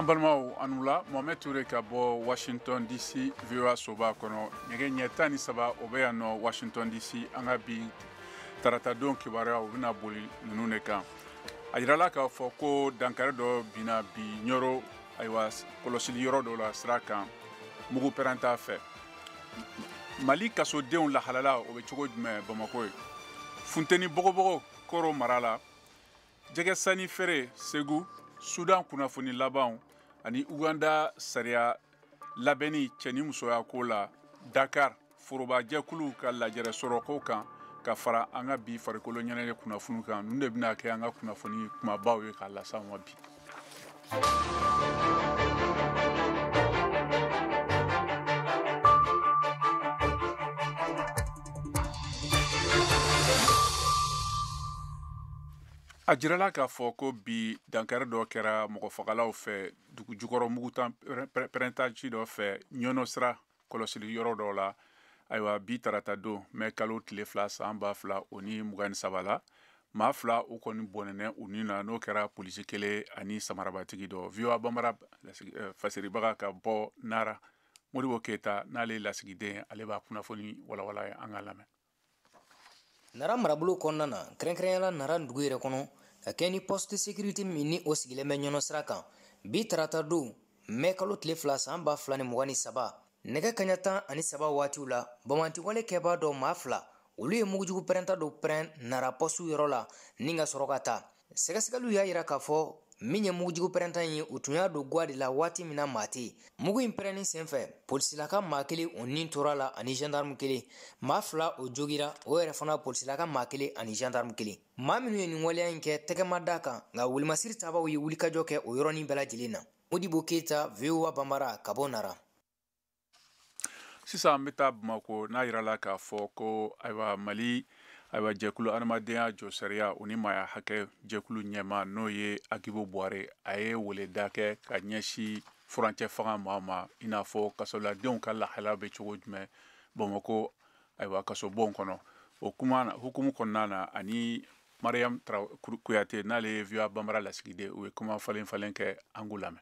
An balimaw, aw ni wula. Mohamed Touré ka bɔ Washington DC, VOA soba kɔnɔ. Nɛgɛ ɲɛ 13, o bɛ yan nɔ Washington DC. An ka bi taratadon kibaruya, u bɛna boli ninnu de kan. A yirala k'a fɔ ko dankari dɔ binna bi Ɲɔrɔ, ayiwa, kɔlɔsili yɔrɔ dɔ la sira kan, mugu pɛrɛnta fɛ. Mali kasodenw lahalala, o bɛ cogo jumɛn Bamakɔ ye? Funteni bɔgɔbɔgɔ Koro mara la, jɛgɛ sanni feere Segu, Sudan kunnafoni labanw ani Uganda sariya labɛnni cɛ ni musoya ko la, Dakar forobajɛkulu ka lajɛrɛ sɔrɔko kan, ka fara an ka bi farikolo ɲɛnajɛ kunnafoni kan. Ninnu de bɛna kɛ an ka kunnafoni kumabaw ye k'a las'an ma bi. A jirala k'a fɔ ko bi dankari dɔ kɛra mɔgɔfagalaw fɛ dugu jukɔrɔ, mugutan pɛrɛntaci dɔ fɛ Ɲɔnɔ sira kɔlɔsili yɔrɔ dɔ la. Ayiwa, bi tarata don, mɛ kalo tile 2, san 2023 la, maa fila, u kɔni bɔnɛnɛ u ni na. N'o kɛra polisi kelen ani samarabatigi dɔ. VOA Bambara fasiribaga ka bɔ Nara, Modibo Keyita, n'ale ye lasigiden, ale b'a kunnafoni walawala ye. An ka lamɛn. Nara marabolo kɔnɔna na, kɛrɛnkɛrɛnyala Nara dugu yɛrɛ kɔnɔ, ka kɛ ni poste de sécurité min ni o sigilen bɛ Ɲɔnɔ sira kan, bi tarata don, mɛ kalo tile 2, san 2023, nɛgɛ kaɲa 13 waatiw la, bamantiwale kɛbaa dɔ, maa fila, olu ye mugujugu pɛrɛnta dɔ pɛrɛn Nara poste yɔrɔ la ni ka sɔrɔ ka taa. Sɛgɛsɛgɛliw y'a yira k'a fɔ min ye mugujugu pɛrɛnta ye, u tun y'a don gwa de la waati min na maa tɛ yen. Mugu in pɛrɛnni senfɛ, polisilaka maa kelen, o nin tora la, ani gendarme kelen. Maa fila, o jogira, o yɛrɛ fana polisilaka maa kelen ani gendarme kelen. Maa minnu ye nin waleya in kɛ, tɛgɛma da kan, nka wolimasiri tabaw ye wulikajɔ kɛ o yɔrɔnin bɛɛ lajɛlen na. Modibo Keyita, VOA Bambara, ka bɔ Nara. Sisan an bɛ taa Bamako. N'a yirala k'a fɔ ko, ayiwa, Mali, ayiwa, jɛkulu adamadenya jɔsariya o ni maaya hakɛ jɛkulu ɲɛma, n'o ye Agibu Buware, a ye weleda kɛ ka ɲɛsin furancɛ fanga maa ma, i n'a fɔ kasoladenw ka lahalaya bɛ cogo jumɛn Bamakɔ, ayiwa, kasobon kɔnɔ. O kuma hukumu kɔnɔna na, ani Mariam Kuyate, n'ale ye VOA Bambara lasigiden, u ye kuma falen falen kɛ. An k'u lamɛn.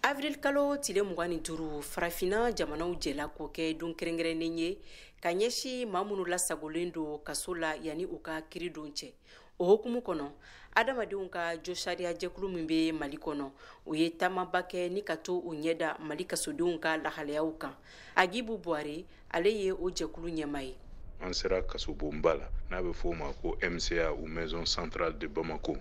Avril kalo tile 25, Farafinna jamanaw jɛla k'o kɛ don kɛrɛnkɛrɛnnen ye ka ɲɛsin maa minnu lasagolen don kaso la yanni u ka kiri don cɛ. O hukumu kɔnɔ, adamadenw ka josariya jɛkulu min bɛ Mali kɔnɔ, u ye taamaba kɛ ni ka to u ɲɛda Mali kasodenw ka lahalayaw kan. Agibu Buware, ale ye o jɛkulu ɲɛmaa ye. An sera kasobonba la, n'a bɛ f'o ma ko MCA ou Maison Centrale de Bamako.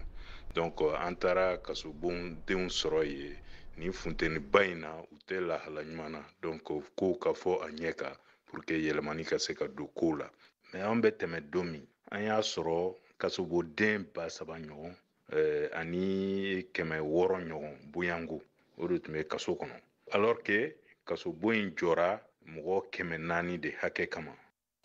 Donc an taara kasobondenw sɔrɔ yen nin funteniba in na, u tɛ lahala ɲuman na. Donc kow ka fɔ a ɲɛ kan pour que yɛlɛmani ka se ka don kow la. Mais an bɛ tɛmɛ don min, an y'a sɔrɔ kasoboden 3000 ɲɔgɔn ani 600 ɲɔgɔn bonyanko, o de tun bɛ kaso kɔnɔ, alors que kasobon in jɔra mɔgɔ 400 de hakɛ kama.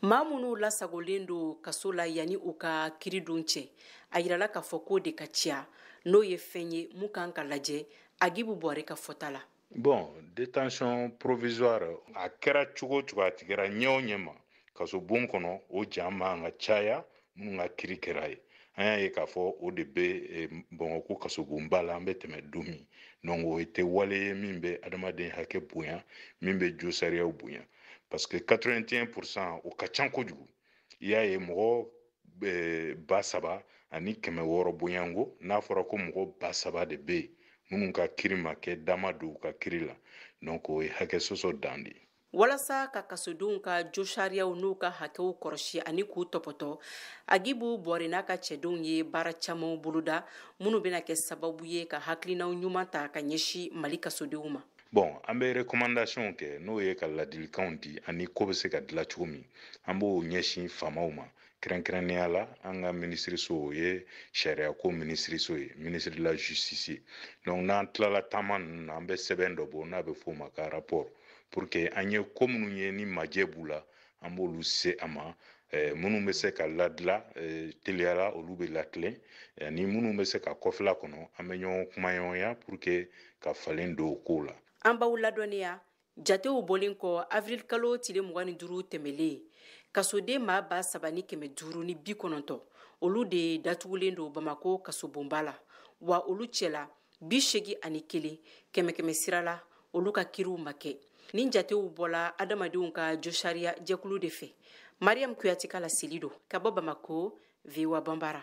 Maa minnu lasagolen don kaso la yanni u ka kiri don cɛ, a yirala k'a fɔ k'o de ka ca, n'o ye fɛn ye mun kan ka lajɛ, Agibu Buware ka fɔta la. Bon, détention provisoire, a kɛra cogo o cogo, a tigɛra ɲɛ o ɲɛ ma kasobon kɔnɔ, o jan man ka caya minnu ka kiri kɛra ye. An y'a ye k'a fɔ o de bɛ Bamakɔ kasobonba la an bɛ tɛmɛ don min. Donc o tɛ wale ye min bɛ adamaden hakɛ bonya, min bɛ josariyaw bonya, parce que 81 %, o ka ca kojugu. I y'a ye, mɔgɔ 3600 bonyanko, n'a fɔra ko mɔgɔ 3000 de bɛ yen minnu ka kiri ma kɛ, dama don u ka kiri la. Donc o ye hakɛ sɔsɔ dan de ye. Walasa ka kasodenw ka josariyaw n'u ka hakɛw kɔrɔsi ani k'u tɔpɔtɔ, Agibu Buware n'a ka cɛdenw ye baara camanw boloda minnu bɛna kɛ sababu ye ka hakilinaw ɲuman ta ka ɲɛsin Mali kasodenw ma. Bon, an bɛ recommandation kɛ, n'o ye ka ladilikanw di ani ko bɛ se ka dilan cogo min. An b'o ɲɛsin faamaw ma, kɛrɛnkɛrɛnnenya la an ka minisiriso, o ye sariyako minisiriso ye, ministre de la Justice ye. Donc n'an tilala taama ninnu na, an bɛ sɛbɛn dɔ bɔ n'a bɛ f'o ma ka rapport, pour que an ye ko minnu ye ni majɛ b'u la, an b'olu se a ma. Minnu bɛ se ka ladila teliyala, olu bɛ latilen, ani minnu bɛ se ka kɔfɛla kɔnɔ, an bɛ ɲɔgɔn kumaɲɔgɔnya pour que ka falen don o kow la. An b'aw ladɔnniya, jatew bɔlen kɔ avril kalo tile 25 tɛmɛlen, kasoden maa 3590, olu de datugulen don Bamako kasobonba la. Wa olu cɛla 81 kɛmɛ sira la olu ka kiriw ma kɛ. Nin jatew bɔla adamadenw ka josariya jɛkulu de fɛ. Mariam Kuyate ka laseli don ka bɔ Bamako, VOA Banbara.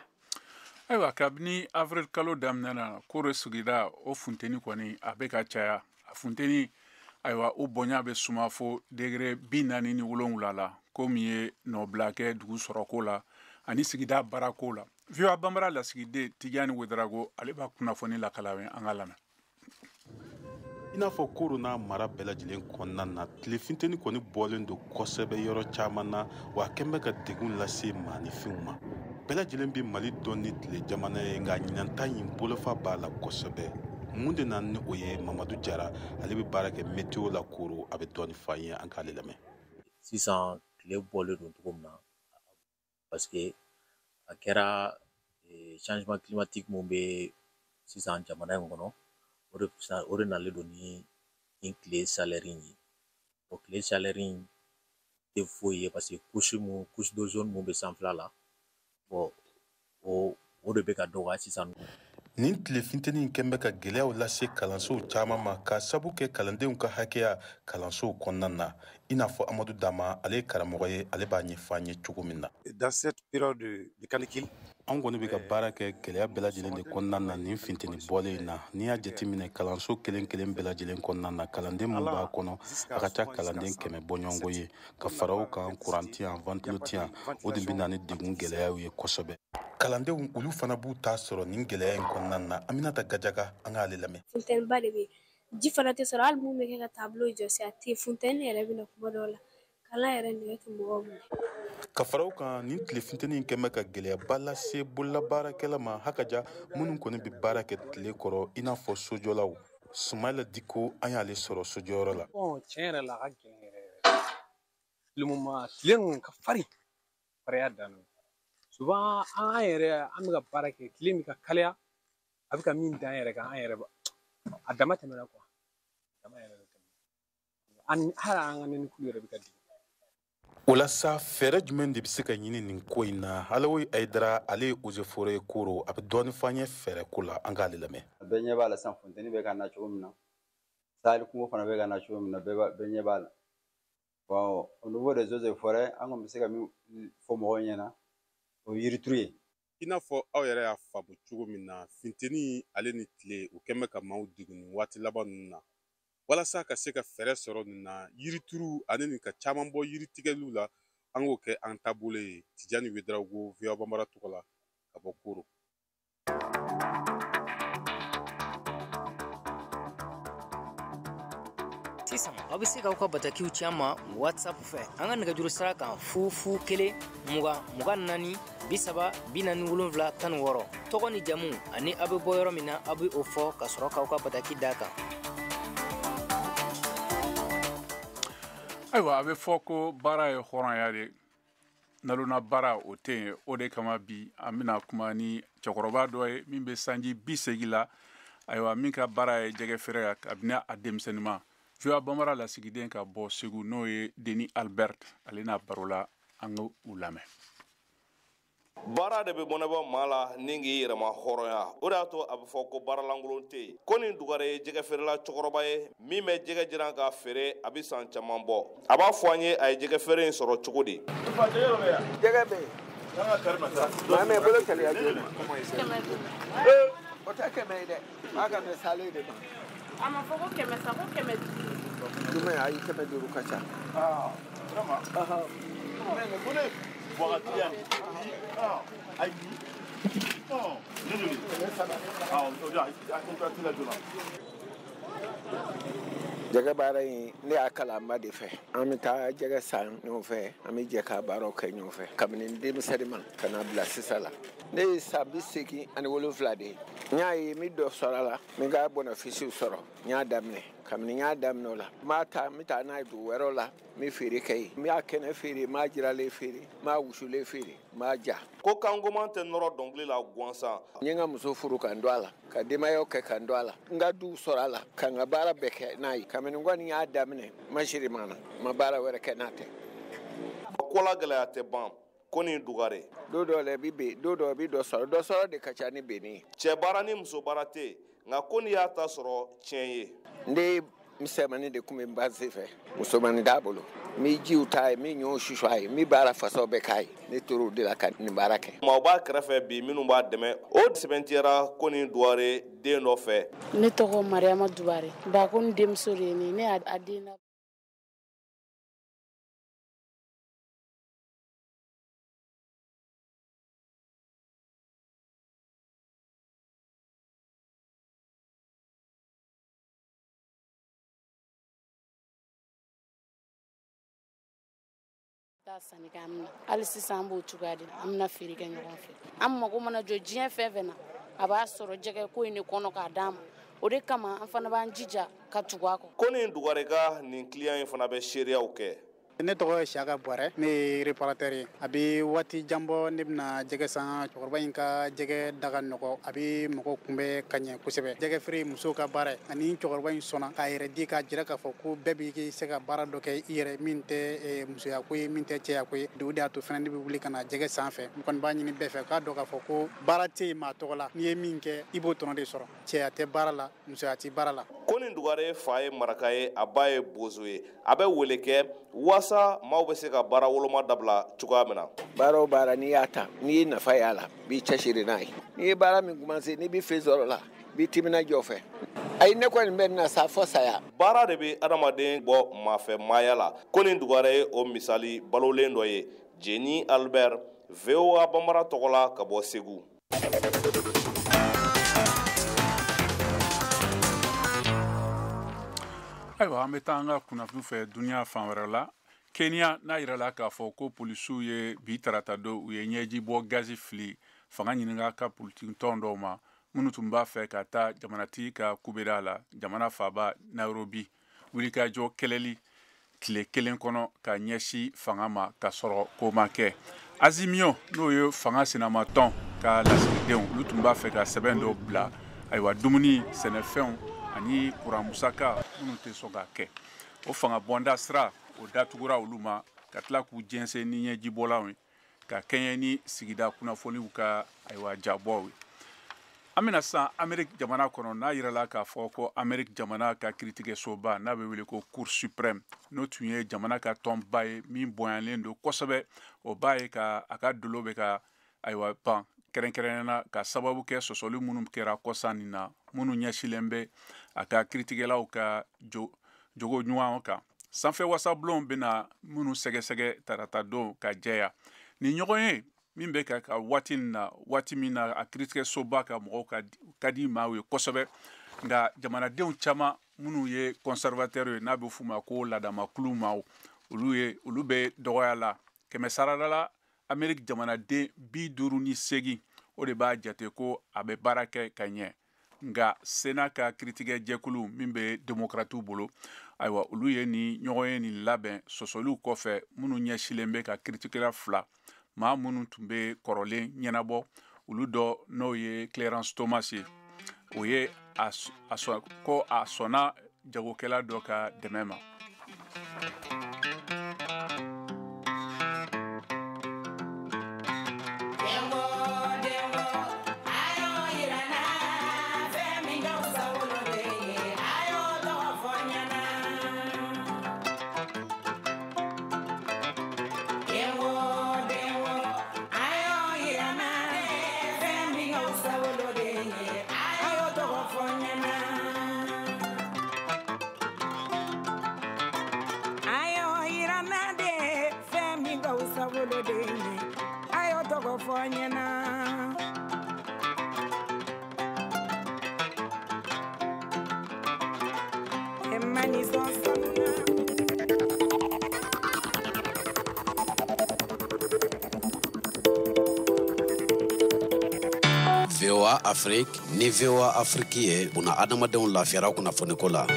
Ayiwa, kabini avril kalo daminɛ na, Koro sigida o funteni kɔni a bɛ ka caya. A funteni, ayiwa, o bonya bɛ suma fo degré 47 la, ko min ye nɔbila kɛ dugu sɔrɔko la ani sigida baarako la. VOA Banbara lasigiden Tijani Wedarago, ale b'a kunnafoni lakala an ka lamɛn. I n'a fɔ Koro n'a mara bɛɛ lajɛlen kɔnɔna na, tile funteni kɔni bɔlen don kosɛbɛ yɔrɔ caman na, wa a kɛn bɛ ka degun lase maaninfinw ma. Bɛɛ lajɛlen bɛ Mali dɔn ni tile jamana ye, nka ɲinan ta in bolofa b'a la kosɛbɛ. Mun de nana ni o ye? Mamadu Jara, ale bɛ baara kɛ météo la Koro, a bɛ dɔɔni fɔ an ye, an k'ale lamɛn. Sisan tile bɔlen don cogo min na, parce que a kɛra changement climatique mun bɛ sisan jamana in kɔnɔ, o de nalen don ni nin tile chaleur in ye. O tile chaleur in tɛ foyi ye, parce que couche d'ozone mun bɛ sanfɛla la, bon, o de bɛ ka dɔgɔya sisan. Nin tile funteni in kɛn bɛ ka gɛlɛyaw lase kalansow caman ma, k'a sabu kɛ kalandenw ka hakɛya kalansow kɔnɔna na. I n'a fɔ Amadu Dama, ale ye karamɔgɔ ye, ale b'a ɲɛfɔ an ye cogo min na. Dans cette période de canicule, anw kɔni bɛ ka baara kɛ gɛlɛya bɛɛ lajɛlen de kɔnɔna na nin funteni bɔlen in na. N'i y'a jateminɛ, kalanso kelen kelen bɛɛ lajɛlen kɔnɔna na, kalanden min b'a kɔnɔ, a ka ca kalanden 100 bɔɲɔgɔnko ye. Ka fara o kan, kuran ti yan, ventilo ti yan, o de bɛ na ni degun gɛlɛyaw ye kosɛbɛ. Kalandenw olu fana b'u ta sɔrɔ nin gɛlɛya in kɔnɔna na. Aminata Gajaga, an k'ale lamɛn. Funteniba de bɛ yen, ji fana tɛ sɔrɔ, hali mun bɛ kɛ ka tableau jɔsi a tɛ yen. Funteni yɛrɛ bɛ na kuma dɔw la, kalan yɛrɛ nɛgɛ tɛ mɔgɔw minɛ. Ka fara o kan, nin tile funteni in kɛn bɛ ka gɛlɛyaba lase bololabaarakɛla ma hakaja minnu kɔni bɛ baara kɛ tile kɔrɔ, i n'a fɔ sojɔlaw. Sumayila Diko, an y'ale sɔrɔ sojɔyɔrɔ la. Tiɲɛ yɛrɛ la, a ka gɛlɛn yɛrɛ yɛrɛ. Tile ninnu ka farin, farinya dan don. Souvent an yɛrɛ an bɛ ka baara kɛ, tile bɛ ka kalaya, a bɛ ka min dan yɛrɛ kan, an yɛrɛ a dama tɛmɛna quoi, dama yɛrɛ de tɛmɛna. Hali an ka nɛnɛkulu yɛrɛ bɛ ka dimi. O la sa, fɛɛrɛ jumɛn de bɛ se ka ɲini nin ko in na? Alawoyi Ayidara, ale ye eaux et forêts Koro, a bɛ dɔɔnin fɔ an ye fɛɛrɛ ko la, an k'ale lamɛn. Bɛɛ ɲɛ b'a la sisan, funteni bɛ ka na cogo min na, sahel kungo fana bɛ ka na cogo min na, bɛɛ ɲɛ b'a la. Bon, au niveau des eaux et forêts, an kɔni bɛ se ka min fɔ mɔgɔw ɲɛna, o ye yirituru ye. I n'a fɔ aw yɛrɛ y'a faamu cogo min na, funteni ale ni tile, o kɛn bɛ ka maaw degun nin waati laban ninnu na. Walasa ka se ka fɛɛrɛ sɔrɔ nin na, yirituru ani nin ka caman bɔ yiritigɛliw la, an k'o kɛ an taabolo ye. Tijani Wedarago, VOA Banbara tɔgɔ la, ka bɔ Koro. Sisan aw bɛ se k'aw ka batakiw ci an ma WhatsApp fɛ, an ka nɛgɛjuru sira kan 0 0 1 20 24 30 47 16. Tɔgɔ ni jamu ani aw bɛ bɔ yɔrɔ min na, aw bɛ o fɔ ka sɔrɔ k'aw ka bataki d'a kan. Ayiwa, a bɛ fɔ ko baara ye hɔrɔnya de, nalona baara o tɛ yen. O de kama bi an bɛna kuma ni cɛkɔrɔba dɔ ye min bɛ sanji 80 la, ayiwa, min ka baara ye jɛgɛ feere ye kabini a denmisɛnninma. VOA Banbara lasigiden ka bɔ Segu, n'o ye Denis Albert, ale n'a baro la, an ka u lamɛn. Baara de bɛ bɔnɛbɔ maa la ni k'i yɛrɛma hɔrɔnya, o de y'a to a bɛ fɔ ko baaralankolon tɛ yen. Ko nin Dugare ye jɛgɛfeerela cɛkɔrɔba ye min bɛ jɛgɛ jiran k'a feere, a bɛ san caman bɔ. A b'a fɔ an ye a ye jɛgɛ feere in sɔrɔ cogo di. Jɛgɛ bɛ yen. Maa bolo kɛlɛya joona. O tɛ 100 ye dɛ, maa ka mɛ salen de ma. A ma fɔ ko 100 sa, ko 500. Jumɛn? Ayi, 500 ka ca. Jɛgɛ baara in, ne y'a kalan ba de fɛ. An bɛ taa jɛgɛ san ɲɔgɔn fɛ, an bɛ jɛ ka baaraw kɛ ɲɔgɔn fɛ kabini denmisɛnnin ma ka na bila sisan la. Ne ye san 87 de ye. N y'a ye n bɛ dɔ sɔrɔ a la, n bɛ ka bɔnɔfisiw sɔrɔ. N y'a daminɛ, kabini n y'a daminɛ o la, n b'a ta, n bɛ taa n'a ye dugu wɛrɛw la, n bɛ feere kɛ yen. N b'a kɛnɛ feere, n b'a jiralen feere, n b'a wusulen feere, n b'a ja. Ko kangoman tɛ nɔrɔ dɔnkili la gansan. N ye n ka muso furu ka n don a la, ka denbayaw kɛ ka n don a la, n ka duw sɔrɔ a la, ka n ka baara bɛɛ kɛ n'a ye. Kabini n kɔni y'a daminɛ, n ma siri ma na, n ma baara wɛrɛ kɛ n'a tɛ. Ko la gɛlɛya tɛ ban. Ko nin Dugare. Don dɔw la i bɛ ben, don dɔw i bɛ dɔ sɔrɔ, dɔ sɔrɔ de ka ca ni benni ye. Cɛ baara ni muso baara tɛ yen. Nka ko n'i y'a ta sɔrɔ tiɲɛ ye. Ne misɛnmanin de tun bɛ n ba sen fɛ, musomanin t'a bolo. N bɛ jiw ta ye, n bɛ ɲɔw susu a ye, n bɛ baara fasaw bɛɛ k'a ye. Ne tor'o de la ka nin baara kɛ. Maaw b'a kɛrɛfɛ bi minnu b'a dɛmɛ, o sɛbɛntiyara ko ni Duware den dɔ fɛ. Ne tɔgɔ Mariama Duware, Bakoni denmuso de ye ne ye, ne y'a den na. Sanni kɛ an bɛna hali sisan an b'o cogoya de la, an bɛna feere kɛ ɲɔgɔn fɛ. An mago mana jɔ diɲɛ fɛn fɛn na, a b'a sɔrɔ jɛgɛ ko in de kɔnɔ k'a d'an ma. O de kama an fana b'an jija ka tugu a kɔ. Ko ni Dugare ka nin kiliyan in fana bɛ seereyaw kɛ. Ne tɔgɔ ye Siyaka Buwarɛ, ne ye réparateur ye. A bɛ waati jan bɔ ne bɛna jɛgɛ san. Cɛkɔrɔba in ka jɛgɛ da ka nɔgɔ, a bɛ mɔgɔ kunbɛn ka ɲɛ kosɛbɛ. Jɛgɛ feere ye musow ka baara ye, ani cɛkɔrɔba in sɔnna k'a yɛrɛ di k'a jira k'a fɔ ko bɛɛ b'i se ka baara dɔ kɛ i yɛrɛ, min tɛ musoya ko ye, min tɛ cɛya ko ye. O de y'a to fana ne bɛ wuli ka na jɛgɛ san fɛ. N kɔni b'a ɲini bɛɛ fɛ k'a dɔn k'a fɔ ko baara tɛ yen maa tɔgɔ la, n'i ye min kɛ i b'o tɔnɔ de sɔrɔ. Cɛya tɛ baara la, musoya tɛ baara la. Ko ni Dugare fa ye maraka ye, a ba ye bozo ye. A bɛ wele kɛ waasa maaw bɛ se ka baara woloma dabila cogoya min na. Baara o baara n'i y'a ta, n'i ye nafa y'a la, b'i cɛsiri n'a ye. N'i ye baara min commencé, n'i bɛ fɛn sɔrɔ la, b'i timinadiya o fɛ. Ayi, ne kɔni bɛ na sa fɔ saya. Baara de bɛ adamaden bɔ maafɛ maaya la. Ko ni Dugare ye o misali balolen dɔ ye. Jeni Albert, VOA Bambara tɔgɔ la ka bɔ Segu. Ayiwa, an bɛ taa an ka kunnafoni fɛ duniya fan wɛrɛ la. Kenya n'a yirala k'a fɔ ko polisiw ye bi tarata don, u ye ɲɛji bɔ gazi fili fanga ɲininka ka politiki tɔn dɔw ma minnu tun b'a fɛ ka taa jamanatigi ka kubeda la jamana faaba Nairobi. Wulikajɔ kɛlɛli tile kelen kɔnɔ ka ɲɛsin fanga ma ka sɔrɔ ko ma kɛ. Azimio, n'o ye fanga sinamatɔn ka lasigidenw, olu tun b'a fɛ ka sɛbɛn dɔ bila, ayiwa, dumuni, sɛnɛfɛnw ani kuran musaka minnu tɛ sɔn ka kɛ. O fanga bɔnda sira o datugura olu ma ka tila k'u jɛnsɛn ni ɲɛjibɔlanw ye ka kɛɲɛ ni sigida kunnafoniw ka, ayiwa, jabɔw ye. An bɛna sisan Ameriki jamana kɔnɔ, n'a yirala k'a fɔ ko Ameriki jamana ka kiiritigɛsoba n'a bɛ wele ko Cour suprême, n'o tun ye jamana ka tɔnba ye min bonyalen don kosɛbɛ, o b'a ye ka a ka dolo bɛ ka, ayiwa, ban kɛrɛnkɛrɛnnenya na ka sababu kɛ sɔsɔli minnu kɛra kɔsa nin na, minnu ɲɛsilen bɛ a ka kiiritigɛlaw ka jogo ɲuman kan. Sanfɛ wasabulon bɛna minnu sɛgɛsɛgɛ tarata don ka jɛya. Nin ɲɔgɔn ye min bɛ ka waati nin na, waati min na a kiiritigɛsoba ka mɔgɔw ka di maaw ye kosɛbɛ, nka jamanadenw caman minnu ye conservateur ye, n'a bɛ f'u ma ko ladamakulu maaw, olu bɛ dɔgɔya la. 100 sarada la, Ameriki jamanaden 58, o de b'a jate ko a bɛ baara kɛ ka ɲɛ. Nka Sénat ka kiiritigɛ jɛkulu min bɛ démocratew bolo, ayiwa, olu ye ni ɲɔgɔn ye nin labɛn sɔsɔliw kɔfɛ minnu ɲɛsilen bɛ ka kiiritigɛla fila maa minnu tun bɛ kɔrɔlen ɲɛnabɔ, olu dɔ n'o ye Clarence Thomas ye, o ye a ko a sɔnna jagokɛla dɔ ka dɛmɛ ma. VOA Afrique ni VOA Afrique ye buna adamadenw lafiyara kunnafoniko la.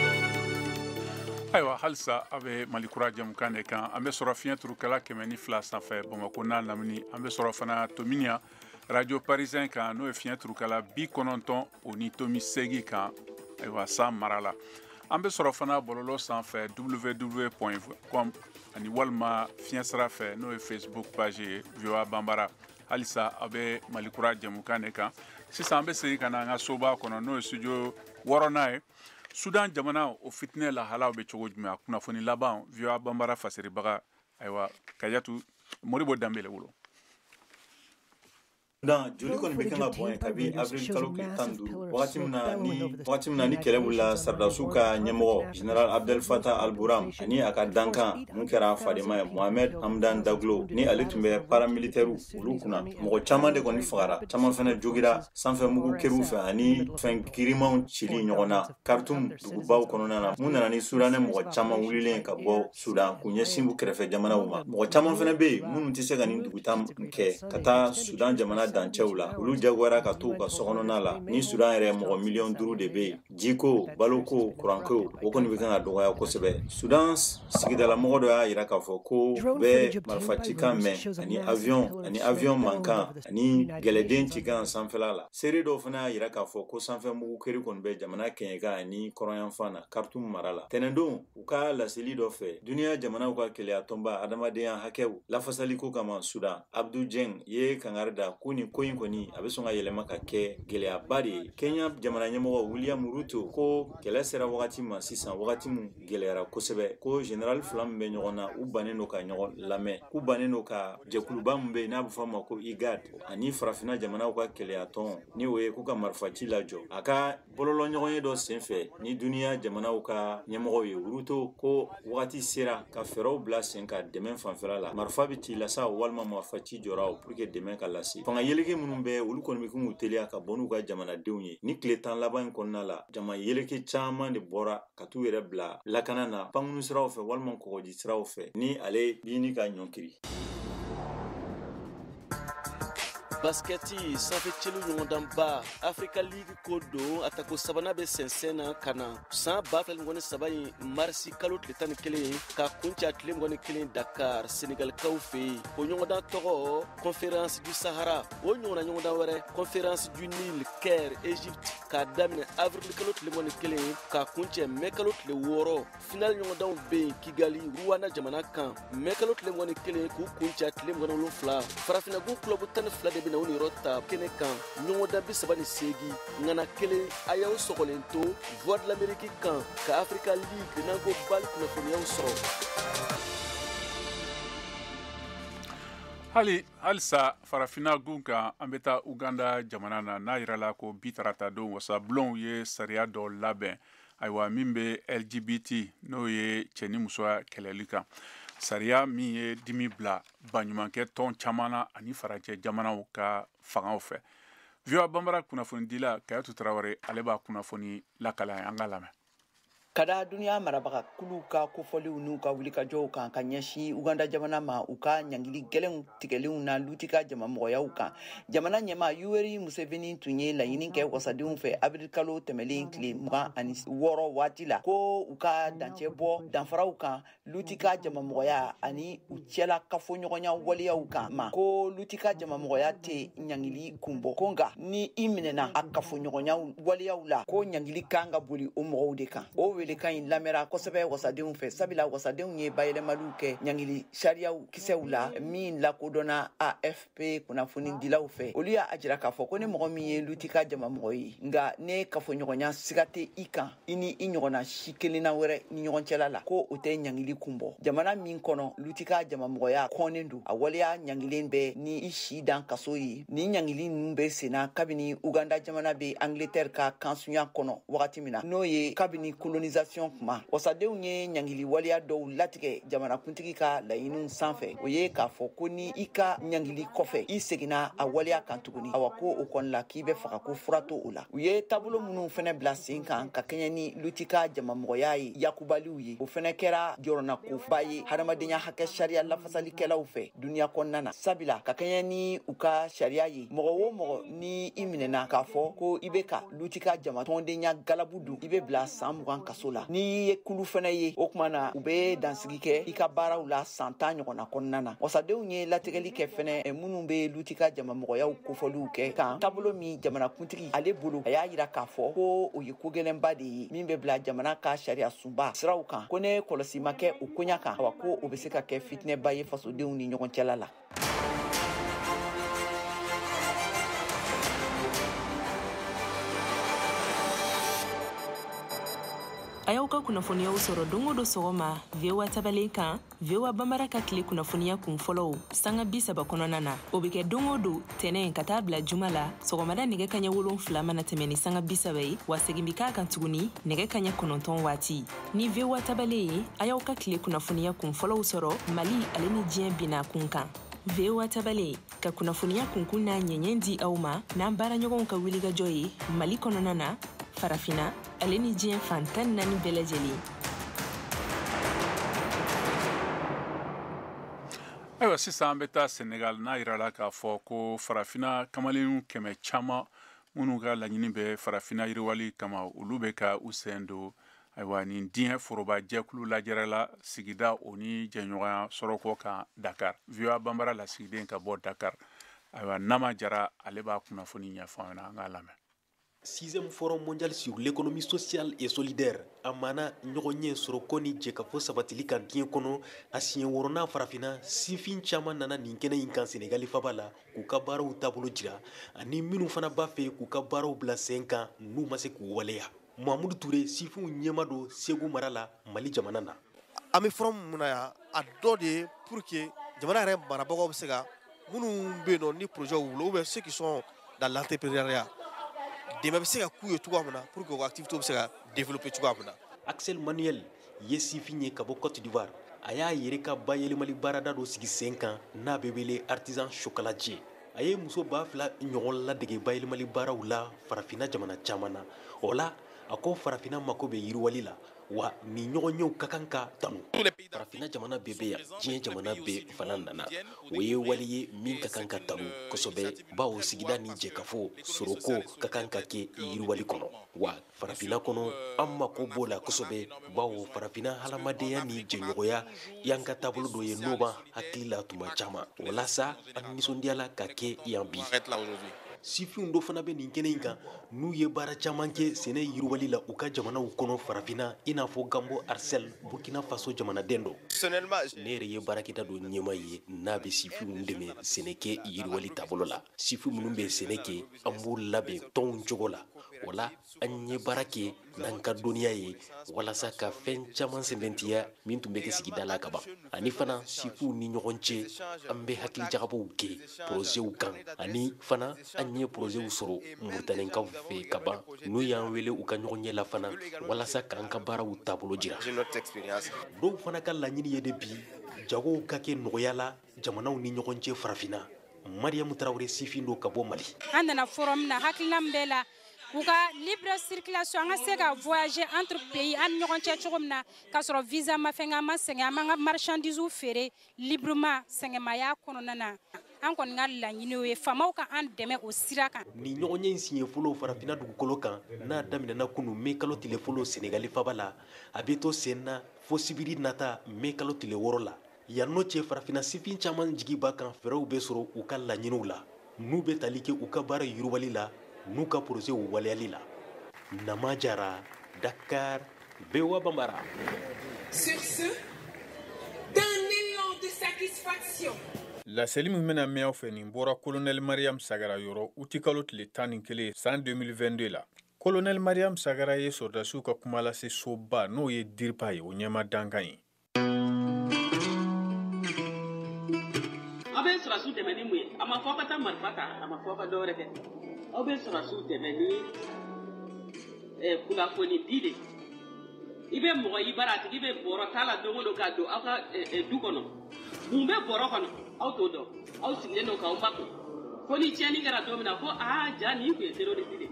Ayiwa, halisa a bɛ Mali kura jɛmukan de kan. An bɛ sɔrɔ fiɲɛ turukala 102 sanfɛ Bamakɔ n'a lamini. An bɛ sɔrɔ fana Tominian radio parisien kan, n'o ye fiɲɛ turukala 90.8 kan, ayiwa, san mara la. An bɛ sɔrɔ fana bɔlɔlɔ sanfɛ www.com ani walima fiɲɛ sira fɛ, n'o ye Facebook page ye VOA Banbara. Halisa a bɛ Mali kura jɛmukan de kan. Sisan an bɛ segin ka na an ka soba kɔnɔ, n'o ye studio 6nan ye. Sudan jamana, o fitinɛ lahalaw bɛ cogo jumɛn? A kunnafoni laban, VOA Banbara fasiribaga, ayiwa, Kajatu Moribo Danbele bolo. Sudan, joli kɔni bɛ kan ka bɔn kabi avril kalo tile 15, wagati min na ni kɛlɛ wulila sɔrɔdasiw ka ɲɛmɔgɔ général Abdel Fattah al-Burhan ani a ka dankan mun kɛra fadenma ye, Mohamed Hamdan Daglo, ni ale tun bɛ paramilitaires olu kunna. Mɔgɔ caman de kɔni fagara, caman fɛnɛ jogira sanfɛ mugu keriw fɛ ani fɛn girimanw cili ɲɔgɔn na Khartoum dugubaw kɔnɔna na, mun nana ni Sudanɛ mɔgɔ caman wulilen ka bɔ Sudan k'u ɲɛsin u kɛrɛfɛ jamanaw ma. Mɔgɔ caman fɛnɛ bɛ yen minnu tɛ se ka nin duguta kɛ ka taa Sudan jamana dancɛw la, olu jagoyara ka to u ka sokɔnɔna la. Ni Sudan yɛrɛ, mɔgɔ 5 miliyɔn de bɛ yen. Jiko, baloko, kuranko, o kɔni bɛ kan ka dɔgɔya kosɛbɛ. Sudan sigidalamɔgɔ dɔ y'a jira k'a fɔ ko bɛɛ marifacikan mɛn ani avion mankan ani gɛlɛden cikan sanfɛla la. Seere dɔw fana y'a jira k'a fɔ ko sanfɛ mugu keri kɔni bɛ jamana kɛɲɛka ani kɔrɔnyanfan na, Khartoum mara la. Tɛnɛndon, u ka laseli dɔ fɛ, duniya jamanaw ka keleya tɔnba adamadenya hakɛw lafasaliko kama Sudan, Abdou Dieng ye kangari da ko nin ko in kɔni, a bɛ sɔn ka yɛlɛma ka kɛ gɛlɛyaba de ye. Kenya jamana ɲɛmɔgɔ William Ruto ko kɛlɛ sera wagati ma sisan, wagati min gɛlɛyara kosɛbɛ, ko général fila min bɛ ɲɔgɔn na, u bannen don ka ɲɔgɔn lamɛn, k'u bannen don ka jɛkuluba min bɛ yen n'a bɛ fɔ a ma ko IGAD ani farafinna jamanaw ka keleya tɔn, ni o ye k'u ka marifaci lajɔ. A ka bɔlɔlɔ ɲɔgɔn ye dɔ senfɛ ni duniya jamanaw ka ɲɛmɔgɔw ye, Ruto ko wagati sera ka fɛɛrɛw bila sen ka dɛmɛ fanfɛla la. Marifa bɛ ci lasa walima marifa ci jɔra o pour que dɛmɛ ka lase. Fanga yeleke minnu bɛ, olu kɔni bɛ k'u teliya ka bɔ n'u ka jamanadenw ye. Ni tile 10 laban in kɔnɔna la, jama yeleke caman de bɔra ka t'u yɛrɛ bila lakana na pankuru siraw fɛ walima kɔgɔji siraw fɛ, ni ale ɲini ka ɲɔnkiri. Baskɛti sanfɛ celu ɲɔgɔndanba Africa League ko don, a tako sabanan bɛ sɛnsɛn na ka na san 2023 in marisi kalo tile 11 ka kuncɛ a tile 21 Dakar, Senegalikaw fɛ yen. O ɲɔgɔndan tɔgɔ Conférence du Sahara. O ɲɔgɔnna ɲɔgɔndan wɛrɛ, Conférence du Nil, Caire, Egypte, k'a daminɛ avril kalo tile 21 k'a kuncɛ mɛ kalo tile 6. Final ɲɔgɔndanw bɛ yen Kigali, Rwanda jamana kan, mɛ kalo tile 21 k'u kuncɛ tile 27. Farafinnagun kulɔbu 12 de bɛna o niyɔrɔ ta kɛnɛ kan, ɲɔgɔndan 38, ŋana kelen. A y'aw sɔgɔlen to Voix de l'Amérique kan ka Africa League n'an ko BAL kunnafoniyaw sɔrɔ. Hali halisa farafinna gun kan, an bɛ taa Uganda jamana na, n'a yirala ko bi tarata don, wasabulonw ye sariya dɔ labɛn, ayiwa, min bɛ LGBT, n'o ye cɛ ni musoya kɛlɛli kan. Sariya min ye dimi bila baɲumankɛ tɔn caman na ani farajɛ jamanaw ka fangaw fɛ. VOA Banbara kunnafonidila Kayatu Tarawele, ale b'a kunnafoni lakala an ka lamɛn. Ka da duniya marabaga kuluw ka kofɔliw n'u ka wulikajɔw kan ka ɲɛsin Uganda jamana ma, u ka ɲangili gɛlɛnw tigɛlenw na lutika jamamɔgɔyaw kan, jamana ɲɛma Yoweri Museveni tun ye laɲini kɛ wasadenw fɛ avril kalo tɛmɛlen tile 26 waati la, ko u ka dancɛ bɔ danfaraw kan lutika jamamɔgɔya ani u cɛla kafoɲɔgɔnya waleyaw kan ma, ko lutika jamamɔgɔya tɛ ɲangili kun bɔ, ko nka ni i minɛna a kafoɲɔgɔnya waleyaw la, ko ɲangili kan ka boli o mɔgɔw de kan. O welekan in lamɛnra kosɛbɛ wasadenw fɛ, sabula wasadenw ye bayɛlɛmaliw kɛ ɲangili sariyaw kisɛw la min lakodɔnna AFP kunnafonidilaw fɛ. Olu y'a jira k'a fɔ ko ni mɔgɔ min ye lutika jamamɔgɔ ye, nka ne kafoɲɔgɔnya siga tɛ i kan, i ni i ɲɔgɔnna si kelenna wɛrɛ ni ɲɔgɔn cɛla la, ko o tɛ ɲangili kun bɔ. Jamana min kɔnɔ lutika jamamɔgɔya kɔnnen don, a waleya ɲangilen bɛ ni i si dan kaso ye. Ni ɲangili ninnu bɛ senna kabini Uganda jamana bɛ Angleterre ka kansunya kɔnɔ wagati min na, n'o ye kabini colonisation kuma. Wasadenw ye ɲangili waleya dɔw latigɛ jamanakuntigi ka laɲiniw sanfɛ, o ye k'a fɔ ko ni i ka ɲangili kɔfɛ, i seginna a waleya kan tuguni, awa, ko o kɔni la k'i bɛ faga, ko fura to o la. U ye taabolo minnu fɛnɛ bila sen kan ka kɛɲɛ ni lutika jamamɔgɔya ye yakubaliw ye, o fɛnɛ kɛra jɔrɔnakoba ye hadamadenya hakɛ sariya lafasalikɛlaw fɛ duniya kɔnɔna na, sabula ka kɛɲɛ ni u ka sariya ye, mɔgɔ o mɔgɔ ni i minɛna k'a fɔ ko i bɛ ka lutika jama tɔndenya galabu dun, i bɛ bila san 20 kaso la. N'i ye kulu fɛnɛ ye, o kuma na u bɛ dansigi kɛ i ka baaraw la san 10 ɲɔgɔnna kɔnɔna na. Wasadenw ye latigɛli kɛ fɛnɛ minnu bɛ lutika jamamɔgɔyaw kofɔliw kɛ kan, taabolo min jamanakuntigi ale bolo, a y'a yira k'a fɔ ko o ye ko gɛlɛnba de ye min bɛ bila jamana ka sariya sunba siraw kan, ko ne kɔlɔsi ma kɛ o koɲa kan, awa, ko o bɛ se ka kɛ fitinɛba ye fasodenw ni ɲɔgɔn cɛla la. A y'aw ka kunnafoniyaw sɔrɔ don o don sɔgɔma VOA tabalen kan, VOA Bambara ka tile kunnafoniya kun fɔlɔw sanga 30 kɔnɔna na. O bɛ kɛ don o don tɛnɛn ka taa bila juma la sɔgɔmada nɛgɛ kaɲɛ 7 mana tɛmɛ ni sanga 30 ye, wa segin bɛ k'a kan tuguni nɛgɛ kaɲɛ 9 waati. Ni VOA tabalen ye, a y'aw ka tile kunnafoniya kun fɔlɔw sɔrɔ Mali ale ni diɲɛ binna kun kan. VOA tabalen ka kunnafoniya kunkun n'a ɲɛɲɛ di aw ma n'an baaraɲɔgɔnw ka wulikajɔ ye Mali kɔnɔna na, Farafina ale ni diɲɛ fan 14 bɛɛ lajɛlen. Ayiwa, sisan an bɛ taa Senegal, n'a yirala k'a fɔ ko Farafina kamalenw 100 caman minnu ka laɲini bɛ Farafina yiriwali kama, olu bɛ ka u sen don ayiwa nin diɲɛ foroba jɛkulu lajɛrɛ la sigida o ni jɛɲɔgɔnya sɔrɔko kan Dakar. VOA Bambara lasigiden ka bɔ Dakar, ayiwa, Nama Jara, ale b'a kunnafoni ɲɛfɔ an ɲɛna, an k'a lamɛn. Sixième forum mondial sur l'économie sociale et solidaire, a mana ɲɔgɔn ɲɛ sɔrɔko ni jɛkafɔ sabatili kan diɲɛ kɔnɔ, a siɲɛ wɔɔrɔnan Farafinna, sifin caman nana nin kɛnɛ in kan Senegali faba la k'u ka baaraw taabolo jira, ani minnu fana b'a fɛ k'u ka baaraw bila sen kan n'u ma se k'u waleya. Mamudu Ture, sifinw ɲɛma don Segu mara la, Mali jamana na. An bɛ forum mun na yan, a dɔ de ye pour que jamana yɛrɛ marabagaw bɛ se ka minnu bɛ yen nɔ ni projet b'u bolo, ou bien ceux qui sont dans l'entrepreneuriat, dɛmɛ bɛ se ka k'u ye cogoya min na pour que u ka activité bɛ se ka développer cogoya min na. Axel Manuel ye sifin ye ka bɔ Côte d'Ivoire. A y'a yɛrɛ ka bayɛlɛmali baarada dɔ sigi sen kan n'a bɛ wele Artisan Chocolatier. A ye muso 2000 ɲɔgɔn ladege bayɛlɛmali baaraw la Farafinna jamana caman na. O la, a ko Farafinna mako bɛ yiriwali la, wa nin ɲɔgɔnyew ka kan ka tanu. Farafinna jamana bɛɛ bɛ yan, diɲɛ jamana bɛɛ fana nana. O ye wale ye min ka kan ka tanu kosɛbɛ, bawo sigida ni jɛkafɔ sɔrɔko ka kan ka kɛ yiriwali kɔnɔ. Wa Farafinna kɔnɔ, an mako b'o la kosɛbɛ, bawo Farafinna hadamadenya ni jɛɲɔgɔnya y'an ka taabolo dɔ ye n'o b'an hakili la tuma caman. Walasa an nisɔndiyala ka kɛ yan bi. Sifinw dɔ fana bɛ nin kɛnɛ in kan n'u ye baara caman kɛ sɛnɛ yiriwali la u ka jamanaw kɔnɔ Farafinna, i n'a fɔ Gambo Arsel, Burkina Faso jamanaden don. Ne yɛrɛ ye baarakɛda dɔ ɲɛmaa ye n'a bɛ sifinw dɛmɛ sɛnɛkɛ yiriwali taabolo la. Sifin minnu bɛ sɛnɛ kɛ, an b'u labɛn tɔnw cogo la. O la, an ye baara kɛ n'an ka dɔnniya ye walasa ka fɛn caman sɛmɛntiya min tun bɛ kɛ sigida la ka ban. Ani fana, sifinw ni ɲɔgɔn cɛ, an bɛ hakilijagabɔw kɛ porozɛw kan. Ani fana, an ye porozɛw sɔrɔ Muritanikaw fɛ ka ban, n'u y'an wele u ka ɲɔgɔn ɲɛ la fana walasa k'an ka baaraw taabolo jira. Dɔw fana ka laɲini ye de bi jagow ka kɛ nɔgɔya la jamanaw ni ɲɔgɔn cɛ Farafinna. Mariyamu Tarawele, sifin don ka bɔ Mali. An nana forum na, hakilina min b'e la, u ka libre circulation, an ka se ka voyager entre pays, an ni ɲɔgɔn cɛ cogo min na k'a sɔrɔ visa ma fɛn, an ma sɛgɛn, an b'an ka marchandise feere librement sɛgɛnmaya kɔnɔna na. An kɔni ka laɲini ye faamaw ka an dɛmɛ o sira kan. Nin ɲɔgɔnye in siɲɛ fɔlɔ Farafinna dugukolo kan n'a daminɛna kunun mai kalo tile 1 Senegali faba la, a bɛ to sen na fo sibiri nata mai kalo tile 6 la. Yan n'o cɛ, Farafinna sifin caman jigi b'a kan fɛɛrɛw bɛ sɔrɔ u ka laɲiniw la n'u bɛ tali kɛ u ka baara yiriwali la n'u ka porozɛw waleyali la. Nama Jara, Dakar, VOA Bambara. Sur ce, d'un élan de satisfaction. Laseli min bɛna mɛn aw fɛ, nin bɔra Kolonɛli Mariam Sagara yɔrɔ utikalo tile 11 san 2022 la. Kolonɛli Mariam Sagara ye sɔrɔdasiw ka kumalase soba n'o ye DIRPA ye, o ɲɛma dankan ye. Aw bɛ sɔrɔdasiw dɛmɛ ni mun ye? A ma fɔ aw ka taa marifa ta, a ma fɔ aw ka dɔwɛrɛ kɛ. Aw bɛ sɔrɔdasiw dɛmɛ ni kunnafoni di de. I bɛ mɔgɔ i bara, a tigi bɛ bɔrɔ t'a la don o don ka don aw ka du kɔnɔ. Mun bɛ bɔrɔ kɔnɔ? Aw t'o dɔn. Aw sigilen don k'aw makun. Fo ni tiɲɛni kɛra don min na ko aa ja nin tun ye terroriste de ye.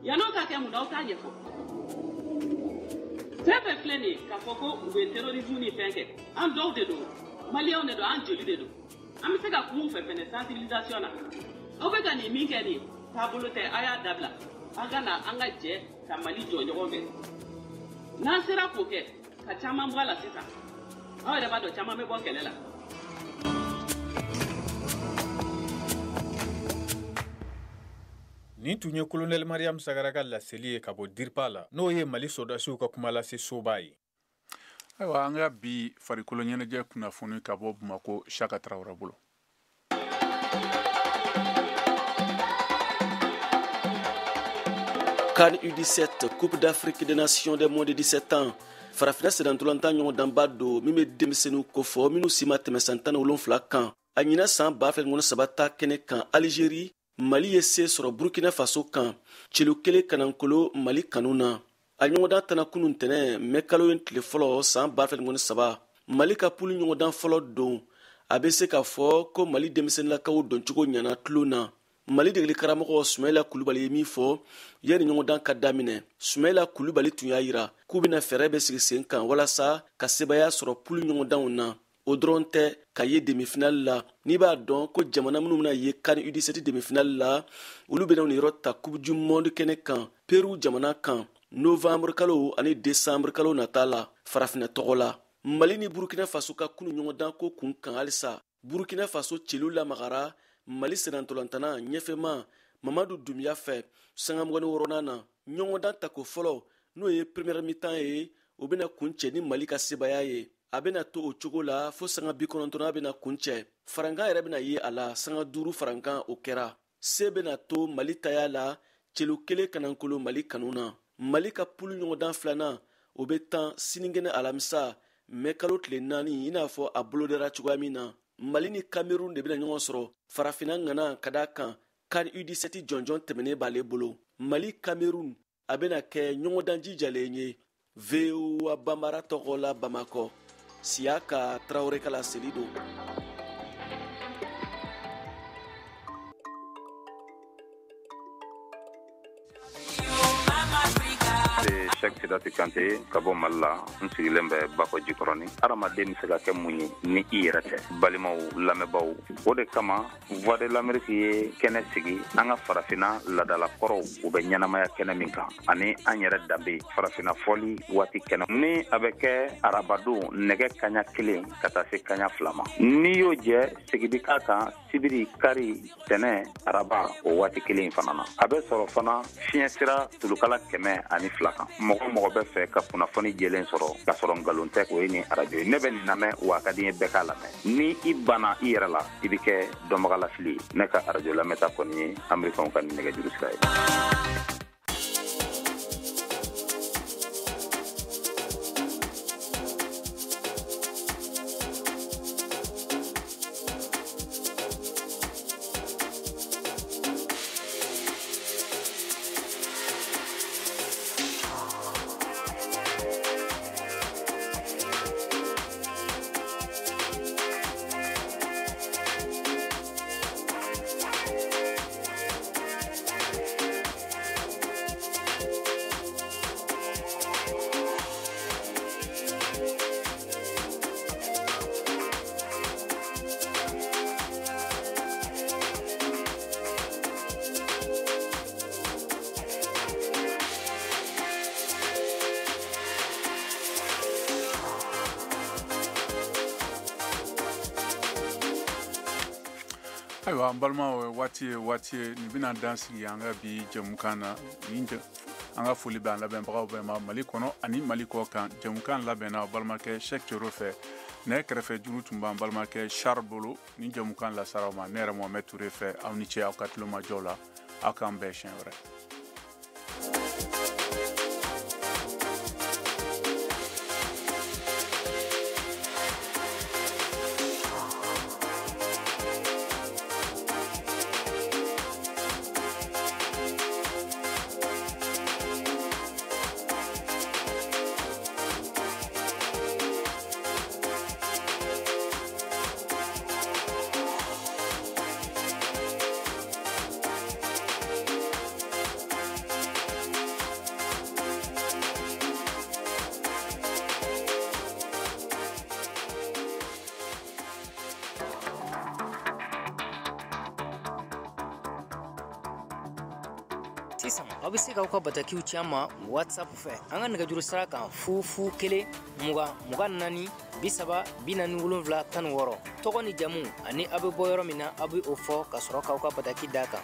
Yann'o ka kɛ, mun na aw t'a ɲɛfɔ? Fɛn fɛn filɛ nin ye k'a fɔ ko u bɛ terrorisme ni fɛn kɛ, an dɔw de don, Maliyɛnw de don, an joli de don. An bɛ se ka kuma u fɛ fɛnɛ sensibilisation na. Aw bɛ ka nin min kɛ nin ye, taabolo tɛ, a y'a dabila. An ka na an ka jɛ ka Mali jɔ ɲɔgɔn fɛ. N'an sera k'o kɛ ka caman bɔ a la sisan, aw yɛrɛ b'a dɔn caman bɛ bɔ kɛlɛ la. Nin tun ye Kolonɛli Mariam Sagara ka laseli ye ka bɔ DIRPA la, n'o ye Mali sɔrɔdasiw ka kumalase soba ye. Ayiwa, an ka bi farikolo ɲɛnajɛ kunnafoni ka bɔ Bamako, Saka Tarawele bolo. CAN U17, Coupe d'Afrique des Nations des moins de 17 ans, farafinna sennantolatan ɲɔgɔndanba don min bɛ denmisɛnninw kofɔ minnu si ma tɛmɛ san 17 kan. A ɲinan san 2023 ta kɛnɛ kan Algérie, Mali ye se sɔrɔ Burkina Faso kan celu 1 kanankolo Mali kanu na. A ɲɔgɔndan tana kunun tɛnɛ mɛ kalo in tile fɔlɔ san 2023. Mali ka pulu ɲɔgɔndan fɔlɔ don. A bɛ se k'a fɔ ko Mali denmisɛnninlakaw doncogo ɲana tulon na. Mali degeli karamɔgɔ Sumayila Kulubali ye min fɔ yanni ɲɔgɔndan ka daminɛ. Sumayila Kulubali tun y'a yira k'u bɛna fɛɛrɛ bɛ sigi sen kan walasa ka sebaaya sɔrɔ pulu ɲɔgɔndanw na. O dɔrɔn tɛ ka ye demi-finale la. N'i b'a dɔn ko jamana minnu bɛna ye CAN U17 demi-finale la, olu bɛna niyɔrɔ ta Coupe du monde kɛnɛ kan Peru jamana kan novembre kalo ani décembre kalo nata la farafinna tɔgɔ la. Mali ni Burkina Faso ka kunu ɲɔgɔndan ko kun kan halisa. Burkina Faso celu lamagara Mali sennantolantana ɲɛfɛma Mamadu Dunbiya fɛ sanga 26nan na. Ɲɔgɔndan tako fɔlɔ n'o ye première mi-temps ye, o bɛna kuncɛ ni Mali ka sebaaya ye. A bɛna to o cogo la fo sanga 90nan bɛna kuncɛ. Farankan yɛrɛ bɛna ye a la, sanga 5 farankan o kɛra. Se bɛna to Mali taya la celu 1 kanankolo Mali kanu na. Mali ka pulu ɲɔgɔndan filanan o bɛ tan sinikɛnɛ alamisa mɛ kalo tile 4 i n'a fɔ a bolodara cogoya min na. Mali ni Cameroun de bɛna ɲɔgɔn sɔrɔ farafinna ŋana ka d'a kan CAN U17 jɔnjɔn tɛmɛnen b'ale bolo. Mali Cameroun a bɛna kɛ ɲɔgɔndan jijalen ye. VOA Bambara tɔgɔ la Bamakɔ, Siyaka Tarawele ka laseli don. Cheikh Sidati Kante ka bɔ Mali la, n sigilen bɛ Bakɔ Jikɔrɔni. Hadamaden bɛ se ka kɛ mun ye ni i yɛrɛ tɛ? Balimaw, lamɛnbaaw, o de kama Voix de l'Amérique ye kɛnɛ sigi an ka farafinna laadalakɔrɔw u bɛ ɲɛnamaya kɛnɛ min kan, ani an yɛrɛ danbe farafinna fɔli waati kɛnɛ ni a bɛ kɛ arabadon nɛgɛ kaɲa 1 ka taa se kaɲa 2 ma. N'i y'o jɛ segin bi k'a kan sibiri, kari, tɛnɛ, araba o waati kelen fana na. A bɛ sɔrɔ fana fiɲɛ sira tulukala 102 kan. Mɔgɔ mɔgɔ bɛ fɛ ka kunnafoni jɛlen sɔrɔ k'a sɔrɔ nkalon tɛ, o ye nin arajo ye. Ne bɛ nin lamɛn wa a ka di n ye bɛɛ k'a lamɛn. Ni i banna i yɛrɛ la, i bɛ kɛ dɔnbagalafili ye. Ne ka arajo lamɛnta kɔni ye Amerikɛnw ka nin nɛgɛjuru sira ye. Ayiwa an balimaw, waati ye waati ye nin bɛna dan sigi an ka bi jɛmukan na. Nin an ka foli bɛ an labɛnbagaw bɛɛ ma Mali kɔnɔ ani Mali kɔ kan. Jɛmukan labɛnna balimakɛ Cheikh Coro fɛ, nɛgɛ kɛrɛfɛ juru tun b'an balimakɛ Charles bolo. Nin jɛmukan lasara aw ma ne yɛrɛ Mohamed Touré fɛ. Aw ni ce aw ka tulomajɔw la. Aw k'an bɛn siɲɛ wɛrɛ. Sisan aw bɛ se k'aw ka batakiw ci an ma WhatsApp fɛ an ka nɛgɛjuru sira kan 0 0 1 20 24 30 47 16. Tɔgɔ ni jamu ani aw bɛ bɔ yɔrɔ min na, aw bɛ o fɔ ka sɔrɔ k'aw ka bataki d'a kan.